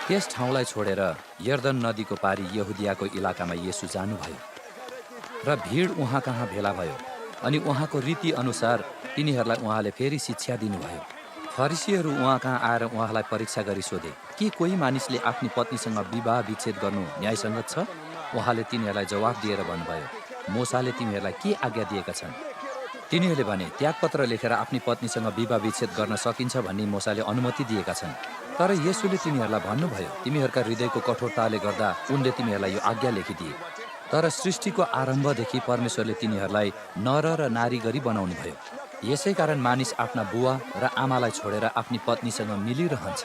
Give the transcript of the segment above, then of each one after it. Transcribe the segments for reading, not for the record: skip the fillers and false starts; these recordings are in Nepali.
त्यस ठाउँलाई छोडेर यर्दन नदीको पारी यहुदियाको इलाकामा येशू जानुभयो र भिड उहाँ कहाँ भेला भयो अनि उहाँको रीति अनुसार तिनीहरूलाई उहाँले फेरि शिक्षा दिनुभयो। फरिसीहरू उहाँ कहाँ आएर उहाँलाई परीक्षा गरी सोधे, के कोही मानिसले आफ्नी पत्नीसँग विवाह विच्छेद गर्नु न्यायसङ्गत छ? उहाँले तिनीहरूलाई जवाफ दिएर भन्नुभयो, मोसाले तिमीहरूलाई के आज्ञा दिएका छन्? तिनीहरूले भने, त्यागपत्र लेखेर आफ्नी पत्नीसँग विवाह विच्छेद गर्न सकिन्छ भन्ने मोसाले अनुमति दिएका छन्। तर येशूले तिनीहरूलाई भन्नुभयो, तिमीहरूका हृदयको कठोरताले गर्दा उनले तिमीहरूलाई यो आज्ञा लेखिदिए। तर सृष्टिको आरम्भदेखि परमेश्वरले तिनीहरूलाई नर र नारी गरी बनाउनु भयो। यसै कारण मानिस आफ्ना बुवा र आमालाई छोडेर आफ्नी पत्नीसँग मिलिरहन्छ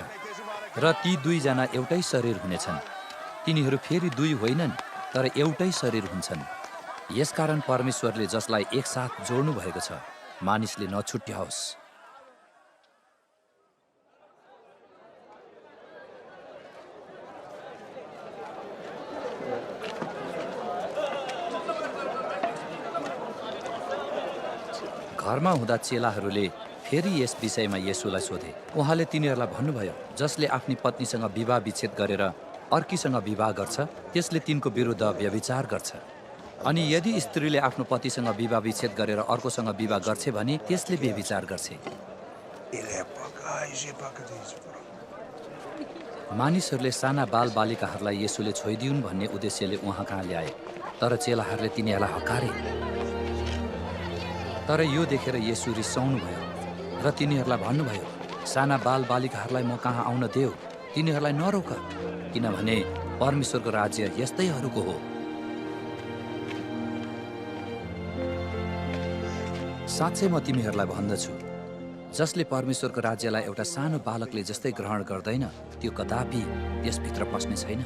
र ती दुईजना एउटै शरीर हुनेछन्। तिनीहरू फेरि दुई होइनन् तर एउटै शरीर हुन्छन्। यसकारण परमेश्वरले जसलाई एकसाथ जोड्नु भएको छ मानिसले नछुट्याओस्। घरमा हुँदा चेलाहरूले फेरि यस विषयमा येशूलाई सोधे। उहाँले तिनीहरूलाई भन्नुभयो, जसले आफ्नी पत्नीसँग विवाह विच्छेद गरेर अर्कीसँग विवाह गर्छ त्यसले तिनको विरुद्ध व्यभिचार गर्छ। अनि यदि स्त्रीले आफ्नो पतिसँग विवाह विच्छेद गरेर अर्कोसँग विवाह गर्छ भने त्यसले व्यभिचार गर्छ। मानिसहरूले साना बाल बालिकाहरूलाई येशूले छोइदिउन् भन्ने उद्देश्यले उहाँ कहाँ ल्याए, तर चेलाहरूले तिनीहरूलाई हकारे। तर यो देखेर येशू रिसाउनु भयो र तिनीहरूलाई भन्नुभयो, साना बाल बालिकाहरूलाई म कहाँ आउन देऊ, तिनीहरूलाई नरोक, किनभने परमेश्वरको राज्य यस्तैहरूको हो। साँच्चै म तिमीहरूलाई भन्दछु, जसले परमेश्वरको राज्यलाई एउटा सानो बालकले जस्तै ग्रहण गर्दैन त्यो कदापि त्यसभित्र पस्ने छैन।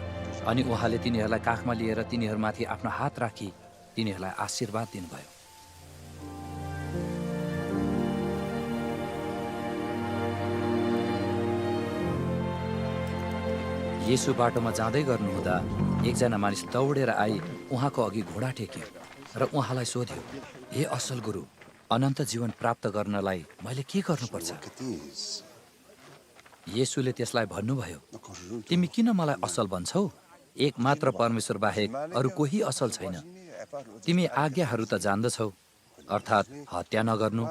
अनि उहाँले तिनीहरूलाई काखमा लिएर तिनीहरूमाथि आफ्नो हात राखी तिनीहरूलाई आशीर्वाद दिनुभयो। येशू बाटोमा जाँदै गर्नुहुँदा एकजना मानिस दौडेर आई उहाँको अघि घोडा टेक्यो र उहाँलाई सोध्यो, हे असल गुरु, अनन्त जीवन प्राप्त गर्नलाई मैले के गर्नुपर्छ? येशूले त्यसलाई भन्नुभयो, तिमी किन मलाई असल भन्छौ? एक मात्र परमेश्वर बाहेक अरू कोही असल छैन। तिमी आज्ञाहरू त जान्दछौ, अर्थात् हत्या नगर्नु,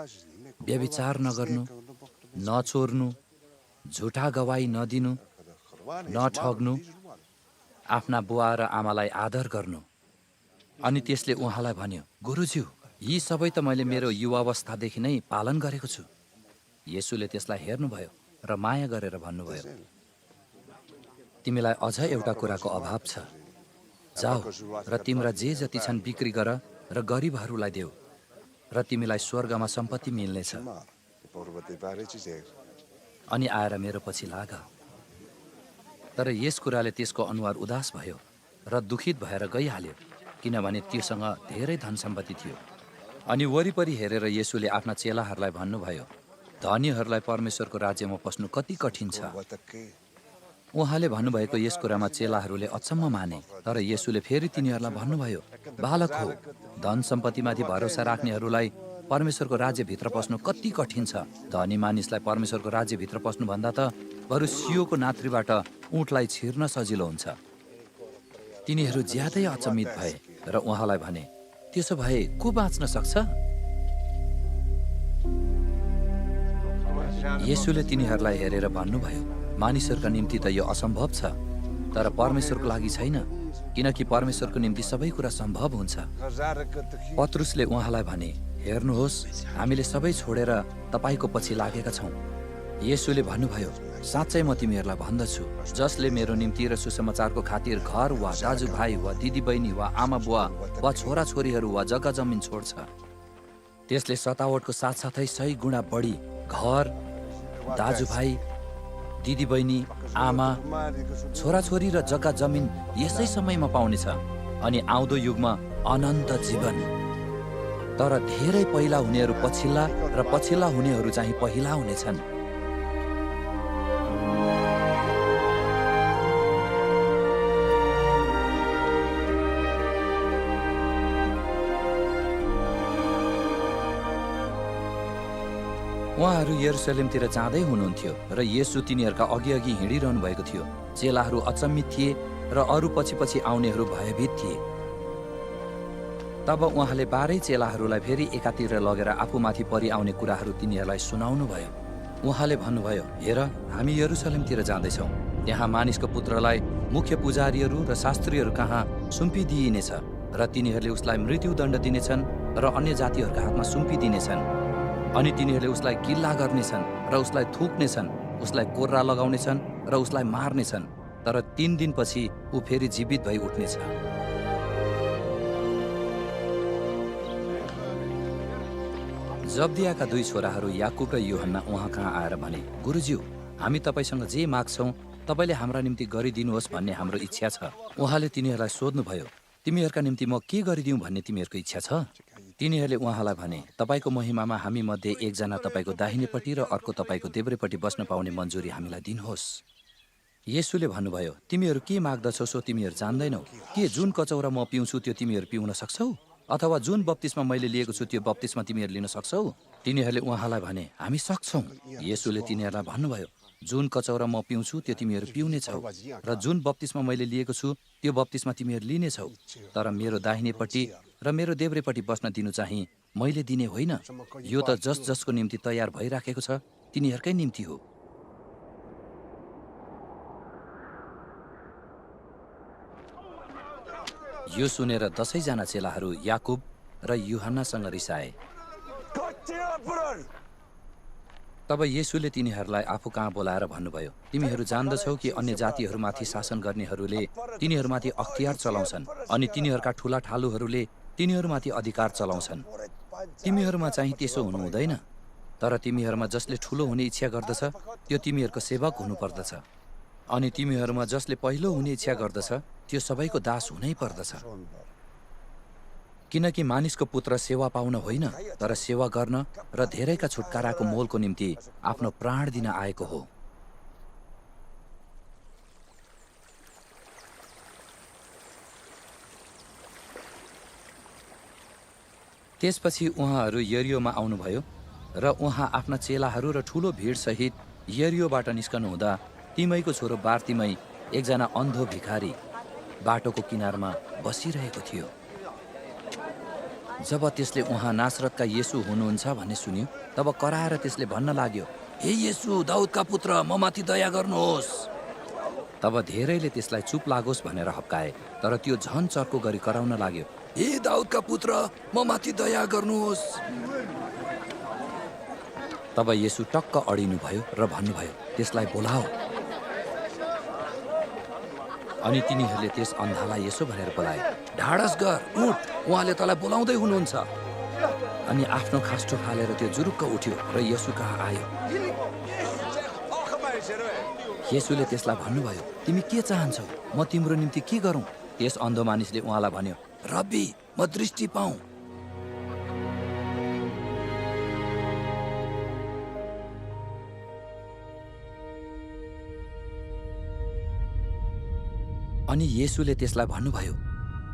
व्यभिचार नगर्नु, नचोर्नु, झुठा गवाही नदिनु, नठग्नु, आफ्ना बुवा र आमालाई आदर गर्नु। अनि त्यसले उहाँलाई भन्यो, गुरुज्यू, यी सबै त मैले मेरो युवावस्थादेखि नै पालन गरेको छु। येशूले त्यसलाई हेर्नुभयो र माया गरेर भन्नुभयो, तिमीलाई अझ एउटा कुराको अभाव छ। जाऊ र तिम्रा जे जति छन् बिक्री गर र गरिबहरूलाई देऊ र तिमीलाई स्वर्गमा सम्पत्ति मिल्नेछ। अनि आएर मेरो पछि लाग। तर यस कुराले त्यसको अनुहार उदास भयो र दुखित भएर गइहाल्यो, किनभने त्योसँग धेरै धन सम्पत्ति थियो। अनि वरिपरि हेरेर येशूले आफ्ना चेलाहरूलाई भन्नुभयो, धनीहरूलाई परमेश्वरको राज्यमा पस्नु कति कठिन छ। उहाँले भन्नुभएको यस कुरामा चेलाहरूले अचम्म माने। तर येशूले फेरि तिनीहरूलाई भन्नुभयो, बालक हो, धन सम्पत्तिमाथि भरोसा राख्नेहरूलाई परमेश्वरको राज्यभित्र पस्नु कति कठिन छ। धनी मानिसलाई परमेश्वरको राज्यभित्र पस्नुभन्दा त बरु सियोको नात्रीबाट ऊँटलाई छिर्न सजिलो हुन्छ। तिनीहरू ज्यादै अचम्मित भए र उहाँलाई भने, त्यसो भए को बाँच्न सक्छ? येशूले तिनीहरूलाई हेरेर भन्नुभयो, मानिसहरूका निम्ति त यो असम्भव छ, तर परमेश्वरको लागि छैन, किनकि परमेश्वरको निम्ति सबै कुरा सम्भव हुन्छ। पत्रुसले उहाँलाई भने, हेर्नुहोस्, हामीले सबै छोडेर तपाईँको पछि लागेका छौँ। येशूले भन्नुभयो, साँच्चै म तिमीहरूलाई भन्दछु, जसले मेरो निम्ति र सुसमाचारको खातिर घर वा दाजुभाइ वा दिदीबहिनी वा आमा बुवा वा छोराछोरीहरू वा जग्गा जमिन छोड्छ, त्यसले सतावटको साथसाथै 100 गुणा बढी घर, दाजुभाइ, दिदीबहिनी, आमा, छोराछोरी र जग्गा जमिन यसै समयमा पाउनेछ अनि आउँदो युगमा अनन्त जीवन। तर धेरै पहिला हुनेहरू पछिल्ला र पछिल्ला हुनेहरू चाहिँ पहिला हुनेछन्। उहाँहरू यरुसलेमतिर जाँदै हुनुहुन्थ्यो र येशू तिनीहरूका अघि अघि हिँडिरहनु भएको थियो। चेलाहरू अचम्मित थिए र अरू पछि पछि आउनेहरू भयभीत थिए। तब उहाँले 12 चेलाहरूलाई फेरि एकातिर लगेर आफूमाथि परिआउने कुराहरू तिनीहरूलाई सुनाउनु भयो। उहाँले भन्नुभयो, हेर, हामी यरुसलेमतिर जाँदैछौँ। त्यहाँ मानिसको पुत्रलाई मुख्य पुजारीहरू र शास्त्रीहरू कहाँ सुम्पिदिइनेछ र तिनीहरूले उसलाई मृत्युदण्ड दिनेछन् र अन्य जातिहरूका हातमा सुम्पिदिनेछन्। अनि तिनीहरूले उसलाई किल्ला गर्नेछन् र उसलाई थुक्नेछन्, उसलाई कोर्रा लगाउनेछन् र उसलाई मार्नेछन्। तर 3 दिनपछि ऊ फेरि जीवित भई उठ्नेछ। जब्दियाका 2 छोराहरू याकुब र यूहन्ना उहाँ कहाँ आएर भने, गुरुज्यू, हामी तपाईसँग जे माग्छौँ तपाईँले हाम्रा निम्ति गरिदिनुहोस् भन्ने हाम्रो इच्छा छ। उहाँले तिनीहरूलाई सोध्नुभयो, तिमीहरूका निम्ति म के गरिदिउँ भन्ने तिमीहरूको इच्छा छ? तिनीहरूले उहाँलाई भने, तपाईँको महिमामा हामी मध्ये एकजना तपाईँको दाहिनेपट्टि र अर्को तपाईँको देब्रेपट्टि बस्न पाउने मन्जुरी हामीलाई दिनुहोस्। येशूले भन्नुभयो, तिमीहरू के माग्दछौ सो तिमीहरू जान्दैनौ? के जुन कचौरा म पिउँछु त्यो तिमीहरू पिउन सक्छौ? अथवा जुन बप्तिस्मा मैले लिएको छु त्यो बप्तिस्मा तिमीहरू लिन सक्छौ? तिनीहरूले उहाँलाई भने, हामी सक्छौँ। येशूले तिनीहरूलाई भन्नुभयो, जुन कचौरा म पिउँछु त्यो तिमीहरू पिउनेछौ र जुन बप्तिस्मा मैले लिएको छु त्यो बप्तिस्मा तिमीहरू लिनेछौ। तर मेरो दाहिनेपट्टि र मेरो देब्रेपट्टि बस्न दिनु चाहिँ मैले दिने होइन। यो त जसको निम्ति तयार भइराखेको छ तिनीहरूकै निम्ति हो। यो सुनेर 10 जना चेलाहरू याकुब र यूहन्नासँग रिसाए। तब येशूले तिनीहरूलाई आफू कहाँ बोलाएर भन्नुभयो, तिमीहरू जान्दछौ कि अन्य जातिहरूमाथि शासन गर्नेहरूले तिनीहरूमाथि अख्तियार चलाउँछन् अनि तिनीहरूका ठुला ठालुहरूले तिनीहरूमाथि अधिकार चलाउँछन्। तिमीहरूमा चाहिँ त्यसो हुनु हुँदैन। तर तिमीहरूमा जसले ठुलो हुने इच्छा गर्दछ त्यो तिमीहरूको सेवक हुनुपर्दछ। अनि तिमीहरूमा जसले पहिलो हुने इच्छा गर्दछ त्यो सबैको दास हुनै पर्दछ। किनकि मानिसको पुत्र सेवा पाउन होइन तर सेवा गर्न र धेरैका छुटकाराको मोलको निम्ति आफ्नो प्राण दिन आएको हो। त्यसपछि उहाँहरू यरियोमा आउनुभयो र उहाँ आफ्ना चेलाहरू र ठुलो भिडसहित यरियोबाट निस्कनु हुँदा तिमैको छोरो बारतिमै एकजना अन्धो भिखारी बाटोको किनारमा बसिरहेको थियो। जब त्यसले उहाँ नासरतका येशू हुनुहुन्छ भन्ने सुन्यो तब कराएर त्यसले भन्न लाग्यो, हे येशू, दाउदका पुत्र, म माथि दया गर्नुहोस्। तब धेरैले त्यसलाई चुप लागोस् भनेर हप्काए, तर त्यो झन चर्को गरी कराउन लाग्यो, हे दाउदका पुत्र, म माथि दया गर्नुहोस्। तब येशू टक्क अडिनुभयो र भन्नुभयो, त्यसलाई बोलाओ। अनि तिनीहरूले त्यस अन्धालाई यसो भनेर बोलाए, ढाडस गर, उठ, उहाँले तँलाई बोलाउँदै हुनुहुन्छ। अनि आफ्नो खास्टो फालेर त्यो जुरुक्क उठ्यो र येशू कहाँ आयो। येशूले त्यसलाई भन्नुभयो, तिमी के चाहन्छौ? म तिम्रो निम्ति के गरौँ? त्यस अन्धो मानिसले उहाँलाई भन्यो, रब्बी, म दृष्टि पाऊँ। अनि येशूले त्यसलाई भन्नुभयो,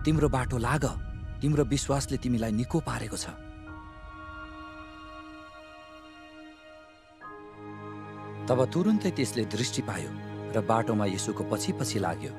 तिम्रो बाटो लाग, तिम्रो विश्वासले तिमीलाई निको पारेको छ। तब तुरुन्तै त्यसले दृष्टि पायो र बाटोमा येशूको पछि पछि लाग्यो।